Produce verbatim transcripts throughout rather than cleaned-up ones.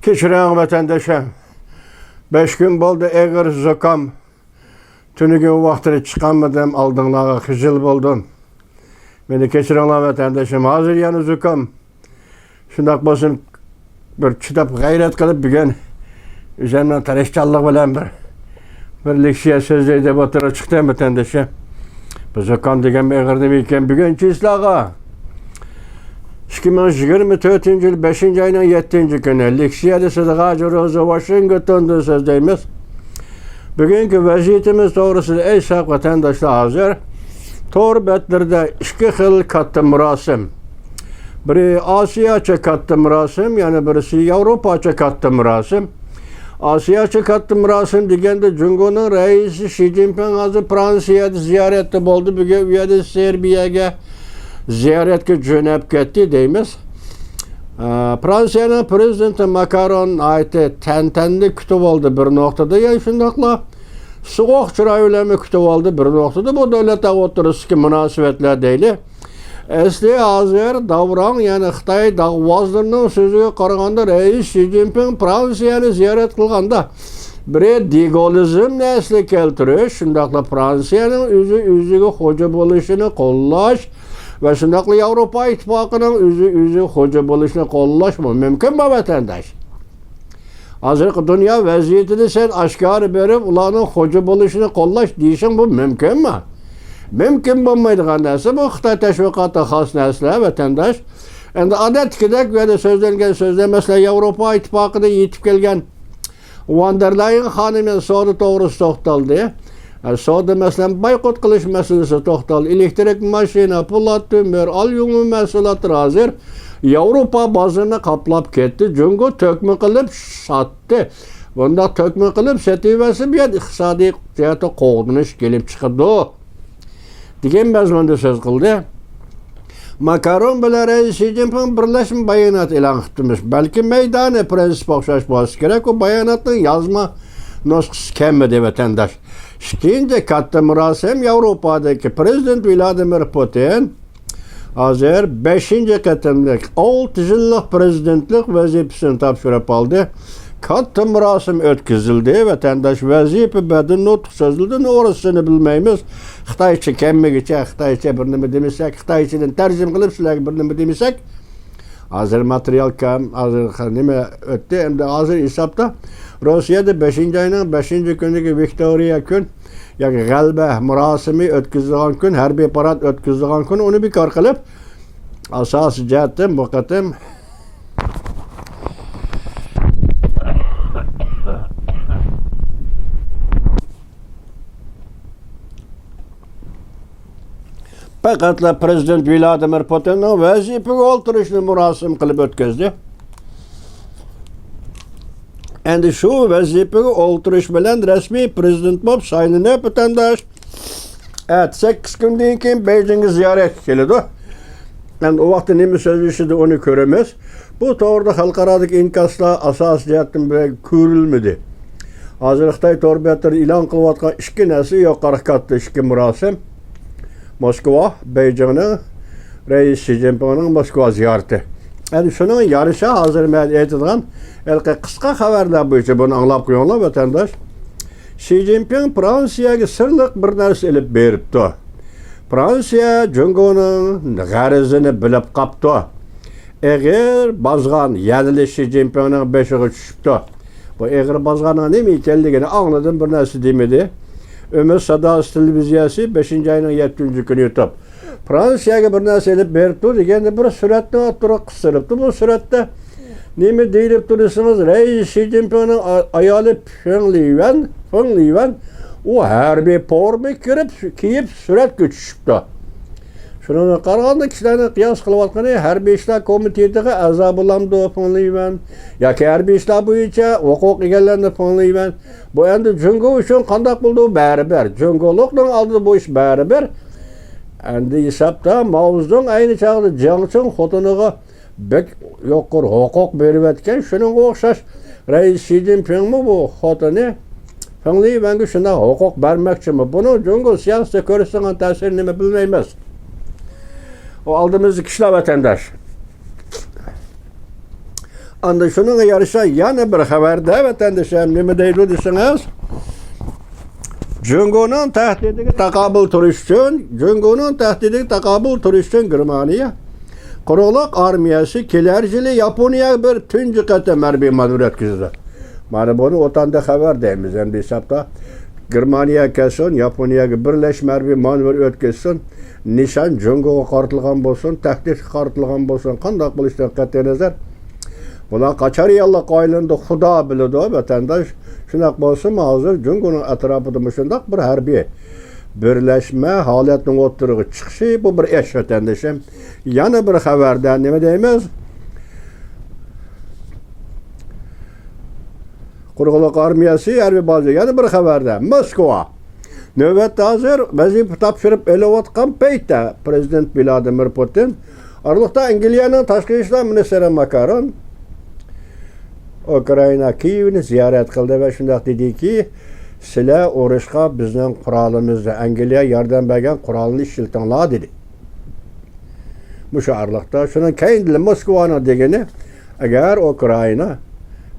كەچۈرۈڭ ۋەتەندىشىم. بەش كۈن بولدى ئېغىر زۇكام. تۈنۈگۈن ۋاقتىدا چىقالمىدىم، ئالدىڭلارغا خىجىل بولدۇم. مېنى كەچۈرۈڭلار ۋەتەندىشىم، ھازىر يەنە زۇكام. شۇنداق بولسۇن، بىر چىداپ غەيرەت قىلىپ بۈگۈن ئۆزۈمنىڭ تىرىشچانلىق بىلەن بىر، بىر لېكسىيە سۆزلەي دەپ ئوتتۇرىغا چىقتىم ۋەتەندىشىم. بۇ زۇكام دېگەن ئېغىر نېمە ئىكەن؟ بۈگۈنچە سىلەرگە ئىككى مىڭ يىگىرمە تۆتىنچى يىل بەشىنچى ئاينىڭ يەتتىنچى كۈنى لېكسىيەدە سىلەرگە ھازىر روزا ۋاشىنگتوندىن سۆزلەيمىز. بۈگۈنكى ۋەزىيىتىمىز توغرىسىدا ئەي ساق ۋەتەنداشلار، ھازىر تور بەتلىرىدە ئىككى خىل كاتتا مۇراسىم. بىرى ئاسىياچە كاتتا مۇراسىم، يەنە بىرسى ياۋروپاچە كاتتا مۇراسىم. ئاسىياچە كاتتا مۇراسىم دېگەندە جۇڭگونىڭ رەئىسى شى جىنپىڭ ھازىر فرانسىيەدە زىيارەتتە بولدى. بۈگۈن ئۇ يەردە سېربىيەگە زىيارەتكە جۆنەپ كەتتى دەيمىز. ئە، فرانسىيەنىڭ پرېزىدېنتى ماكرون ناھايىتى تەنتەنىلىك كۈتۈۋالدى بىر نۇقتىدا، يەنە شۇنداقلا سوغۇق چىراي بىلەنمۇ كۈتۈۋالدى بىر نۇقتىدا بۇ دۆلەتلەر ئوتتۇرىسىدىكى مۇناسىۋەتلەر دەيلى. ئەسلى ھازىر داۋراڭ، يەنى خىتاي داغۋازلىرىنىڭ سۆزىگە قارىغاندا، رەئىس شى جىنپىڭ فرانسىيەنى زىيارەت قىلغاندا، بىرى دېگولىزمنى ئەسلىگە كەلتۈرۈش، شۇنداقلا فرانسىيەنىڭ ئۆزى ئۆزىگە خوجا بولۇشىنى قوللاش ۋە شۇنداقلا ياۋروپا ئىتتىپاقىنىڭ ئۆزى ئۆزىگە خوجا بولۇشىنى قوللاشمۇ مۇمكىنمۇ، ۋەتەنداش؟ ھازىرقى دۇنيا ۋەزىيىتىنى سەن ئاشكارا بېرىپ، ئۇلارنىڭ خوجا بولۇشىنى قوللاش دېيىشىڭ بۇ مۇمكىنمۇ؟ مۇمكىن بولمايدىغان نەرسە، بۇ خىتاي تەشۋىقاتىغا خاس نەرسىلەر، ۋەتەنداش. ئەمدى ئادەتتىكىدەك بۇ يەردە سۆزلەنگەن سۆزلەر، مەسىلەن، ياۋروپا ئىتتىپاقىدىن يېتىپ كەلگەن ۋان دېر لايېن خانىم يەنە سودا توغرىسىدا توختالدى. سودا، مەسىلەن، بايقۇت قىلىش مەسىلىسىدە توختالدى. ئېلېكتىرىك ماشىنا، پولات، تۆمۈر، ئاليۇمىن مەھسۇلاتلىرى ھازىر ياۋروپا بازىرىنى قاپلاپ كەتتى. جۇڭگو تۆكمە قىلىپ ساتتى. بۇنداق تۆكمە قىلىپ سېتىۋەرسە، بۇ يەردە ئىقتىسادىي جەھەتتە قوغدىنىش كېلىپ چىقىدۇ، دېگەن مەزمۇندا سۆز قىلدى. ماكرون بىلەن رەئىس شى جىنپىڭ بىرلەشمە بايانات ئېلان قىپتىمىز. بەلكى مەيدانى پرىنسىپ ئوخشاش بولسا كېرەك، ئۇ باياناتنىڭ يازما نۇسخىسى كەلمىدى، ۋەتەنداش. ئىككىنچى كاتتا مۇراسىم ياۋروپادىكى پرېزىدېنت ۋلادىمىر پۇتىن ھازىر بەشىنچى قېتىملىق ئالتە يىللىق پرېزىدېنتلىق ۋەزىپىسىنى تاپشۇرۇپ ئالدى. كاتتا مۇراسىم ئۆتكۈزۈلدى. ۋەتەنداش ۋەزىپە بەردى، نۇتۇق سۆزلىدى، نورۇسىنى بىلمەيمىز. خىتايچە كەلمىگىچە، خىتايچە بىر نېمە دېمىسەك، خىتايچىدىن تەرجىمە قىلىپ سىلەرگە بىر نېمە دېمىسەك، ھازىر ماتېرىيال كەم، ھازىر خ-، نېمە ئۆتتى، ئەمدى ھازىر ھېسابتا روسىيەدە بەشىنچى ئاينىڭ بەشىنچى كۈنىدىكى ۋىكتورىيە كۈن ياكى غەلىبە مۇراسىمى ئۆتكۈزىدىغان كۈن، ھەربىي پارات ئۆتكۈزىدىغان كۈن، ئۇنى بىكار قىلىپ، ئاساسىي جەھەتتىن بۇ قېتىم پەقەتلا پرېزىدېنت ۋلادىمىر پۇتىننىڭ ۋەزىپىگە ئولتۇرۇشىنى مۇراسىم قىلىپ ئۆتكۈزدى. ئەمدى شۇ ۋەزىپىگە ئولتۇرۇش بىلەن رەسمىي پرېزىدېنت بولۇپ سايلىنىپ، ۋەتەنداش، ئەتە سەككىز كۈندىن كېيىن بېيجىڭغا زىيارەتكە كېلىدۇ. ئەمدى ئۇ ۋاقىتتا نېمە سۆزلىشىدۇ، ئۇنى كۆرىمىز. بۇ توغرىدا خەلقئارادىكى ئىنكاسلار، ئاساسىي جەھەتتىن بەك كۆرۈلمىدى. ھازىر خىتاي تور بەتلىرىدە ئېلان قىلىۋاتقان ئىككى نەرسە، يۇقىرىقى كاتتا ئىككى مۇراسىم، موسكۋا، بېيجىڭنىڭ رەئىس شى جىنپىڭنىڭ موسكۋا زىيارىتى. ئەمدى شۇنىڭغا يارىشا ھازىر مەن ئېيتىدىغان ھېلىقى قىسقا خەۋەرلەر بويىچە بۇنى ئاڭلاپ قويۇڭلار، ۋەتەنداش. شى جىنپىڭ فرانسىيەگە سىرلىق بىر نەرسە ئېلىپ بېرىپتۇ. فرانسىيە جۇڭگونىڭ غەرىزىنى بىلىپ قاپتۇ. ئېغىر بازغان يەنىلا شى جىنپىڭنىڭ بېشىغا چۈشۈپتۇ. بۇ ئېغىر بازغاننىڭ نېمە ئىكەنلىكىنى ئاڭلىدىم، بىر نەرسە دېمىدى. ئۈمىد ساداسى تېلېۋىزىيەسى بەشىنچى ئاينىڭ يەتتىنچى كۈنى يۇتۇپ، فرانسىيەگە بىر نەرسە ئېلىپ بېرىپتۇ دېگەندە بىر سۈرەتنى ئوتتۇرىغا قىستۇرۇپتۇ. بۇ سۈرەتتە نېمە دېيىلىپتۇ دېسىڭىز، رەئىس شى جىنپىڭنىڭ ئا-، ئايالى فېڭ لىۋەن، فېڭ لىۋەن، ئۇ ھەربىي فورما كىرىپ، كىيىپ سۈرەتكە چۈشۈپتۇ. شۇنىڭغا قارىغاندا، كىشىلەرنىڭ قىياس قىلىۋاتقىنى، ھەربىي ئىشلار كومىتېتىغا ئەزا بولامدۇ فېڭ لىۋەن ياكى ھەربىي ئىشلار بويىچە ھوقۇق ئىگىلەمدۇ فېڭ لىۋەن؟ بۇ ئەمدى جۇڭگو ئۈچۈن قانداق بولىدۇ؟ بەرىبىر. جۇڭگولۇقنىڭ ئالدىدا بۇ ئىش بەرىبىر. ئەمدى ھېسابتا ماۋزېدۇڭ ئەينى چاغدا جياڭ چىڭ خوتۇنىغا بەك يۇقىرى ھوقۇق بېرىۋەتكەن. شۇنىڭغا ئوخشاش رەئىس شى جىنپىڭمۇ بۇ خوتۇنى فېڭ لىۋەنگە شۇنداق ھوقۇق بەرمەكچىمۇ؟ بۇنىڭ جۇڭگو سىياسىتىگە كۆرسىتىدىغان تەسىرى نېمە، بىلمەيمىز. ئۇ ئالدىمىزدىكى ئىشلار، ۋەتەنداش. ئاندىن شۇنىڭغا يارىشا يەنە بىر خەۋەردە ۋەتەندىشىم نېمە دەيدۇ دېسىڭىز، جۇڭگونىڭ تەھدىتىگە تاقابىل تۇرۇش ئۈچۈن، جۇڭگونىڭ تەھدىتىگە تاقابىل تۇرۇش ئۈچۈن گېرمانىيە قۇرۇقلۇق ئارمىيەسى كېلەر يىلى ياپونىيەگە بىر تۇنجى قېتىم ھەربىي مانېۋىر ئۆتكۈزىدۇ. مانا بۇنى ئوتتاندا خەۋەر دەيمىز ئەمدى ھېسابتا. گېرمانىيە كەلسۇن، ياپونىيەگە بىرلەشمە ھەربىي مانېۋىر ئۆتكۈزسۇن. نىشان جۇڭگوغا قارىتىلغان بولسۇن، تەھدىتكە قارىتىلغان بولسۇن، قانداق بولۇشىدىن قەتئىينەزەر، بۇلار قاچان رېئاللىققا ئايلىنىدۇ، خۇدا بىلىدۇ، ۋەتەنداش. شۇنداق بولسىمۇ، ھازىر جۇڭگونىڭ ئەتراپىدا مۇشۇنداق بىر ھەربىي بىرلەشمە ھالەتنىڭ ئوتتۇرىغا چىقىشى، بۇ بىر ئىش، ۋەتەندىشىم. يەنە بىر خەۋەردە نېمە دەيمىز؟ قۇرۇقلۇق ئارمىيەسى ھەربىي بازىسى. يەنە بىر خەۋەردە، موسكۋا. نۆۋەتتە ھازىر ۋەزىپە تاپشۇرۇپ ئېلىۋاتقان پەيتتە، پىرېزىدېنت ۋلادىمىر پۇتىن، ئارىلىقتا ئەنگلىيەنىڭ تاشقى ئىشلار مىنىستىرى ماكرون ئۇكرائىنا كىيېۋنى زىيارەت قىلدى ۋە شۇنداق دېدىكى، سىلەر ئۇرۇشقا بىزنىڭ قورالىمىزنى، ئەنگلىيە ياردەم بەرگەن قورالنى ئىشلىتىڭلار، دېدى. مۇشۇ ئارىلىقتا، شۇنىڭ كەينىدىلا موسكۋانىڭ دېگىنى، ئەگەر ئۇكرائىنا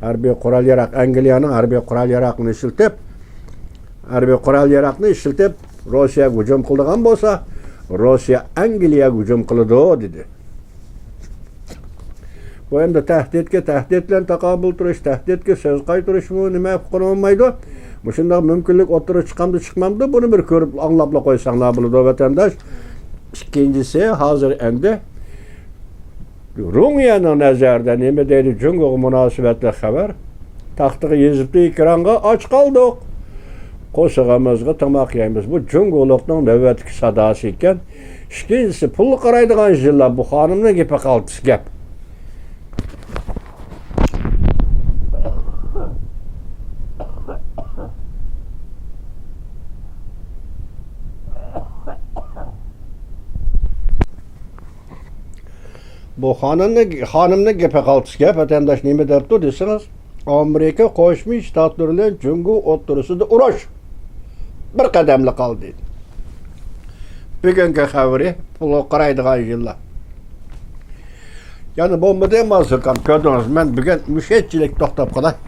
ھەربىي قورال ياراق، ئەنگلىيەنىڭ ھەربىي قورال ياراقنى ئىشلىتىپ، ھەربىي قورال ياراقنى ئىشلىتىپ، روسىيەگە ھۇجۇم قىلىدىغان بولسا، روسىيە ئەنگلىيەگە ھۇجۇم قىلىدۇ، دېدى. بۇ ئەمدى تەھدىتكە تەھدىت بىلەن تاقابىل تۇرۇش، تەھدىتكە سۆز قايتۇرۇشمۇ نېمە ئۇقۇلمايدۇ؟ مۇشۇنداق مۇمكىنلىك ئوتتۇرىغا چىقامدۇ، چىقمامدۇ؟ بۇنى بىر كۆرۈپ، ئاڭلاپلا قويساڭلار بولىدۇ، ۋەتەنداش. ئىككىنچىسى، ھازىر ئەمدى روڭيەنىڭ نەزەرىدە نېمە دەيدۇ جۇڭگوغا مۇناسىۋەتلىك خەۋەر؟ تاختىغا يېزىپتۇ ئېكرانغا، ئاچ قالدۇق. قورسىقىمىزغا تاماق يەيمىز. بۇ جۇڭگولۇقنىڭ نۆۋەتتىكى ساداسى ئىكەن. ئىككىنچىسى، پۇلغا قارايدىغان يىللار، بۇ خانىمنىڭ گېپى قالتىس گەپ. بۇ خانىمنى، خانىمنى گېپى قالتىس گەپ، ۋەتەنداش نېمە دەپتۇ دېسىڭىز، ئامېرىكا قوشما شتاتلىرى بىلەن جۇڭگو ئوتتۇرىسىدا ئۇرۇش بىر قەدەملا قالدى. بۈگۈنكى خەۋىرى پۇلغا قارايدىغان يىللار. يەنە بولمىدى مازۇكام، كۆردىڭىز، مەن بۈگۈن مۇشۇنچىلىك توختاپ قالاي.